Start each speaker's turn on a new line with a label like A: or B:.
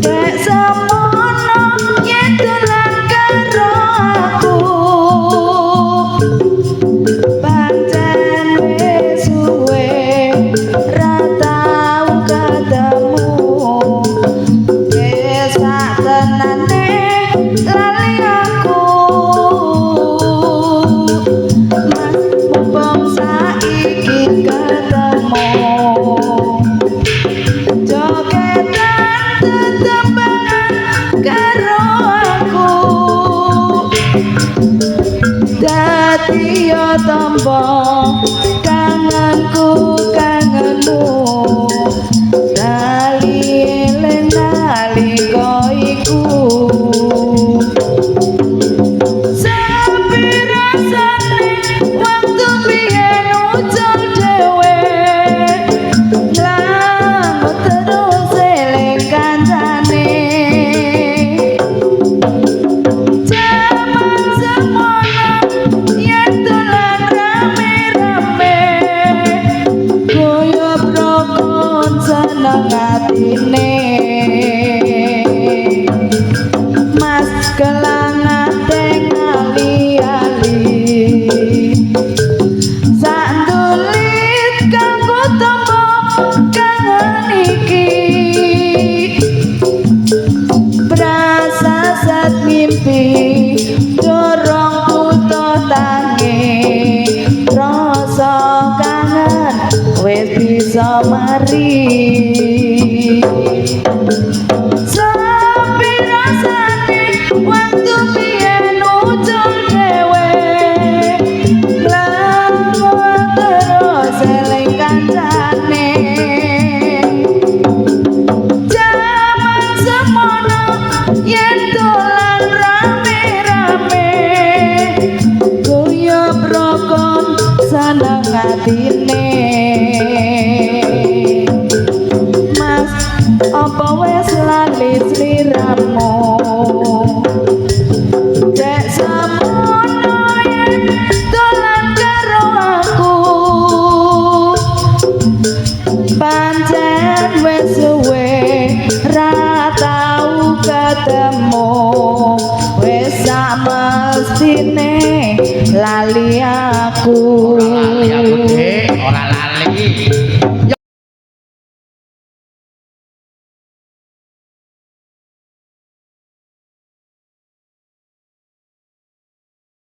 A: Dek semono yen dolan karo aku, pancen wis suwe ra tau ketemu. Wis sak tenane lali aku. Mas, mumpung saiki ketemu, jogetan tetembangan karo aku. Dadi yo tombo kangenku kangenmu, lali eling nalika iku. Sepi rasane waktu biyen ucul dhewe, mlaku terus eling kancane. Jaman semono yen dolan rame-rame, guyub rukun seneng atine. Mas, kelangate ali-ali, sandulit kanggo tombo kangen iki. Prasasat mimpi dorong butuh tangi, rasa kangen wis bisa mari. Sepi rasane waktu biyen ucul dhewe, mlaku terus eling kancane. Jaman semono yen dolan rame-rame, guyub rukun seneng atine. Mas, apa wis lali sliramu? Dek semono yen dolan karo aku, pancen wis suwe ra tau ketemu. Wis samestine lali aku.
B: Ora lali aku, Dik, ora lali.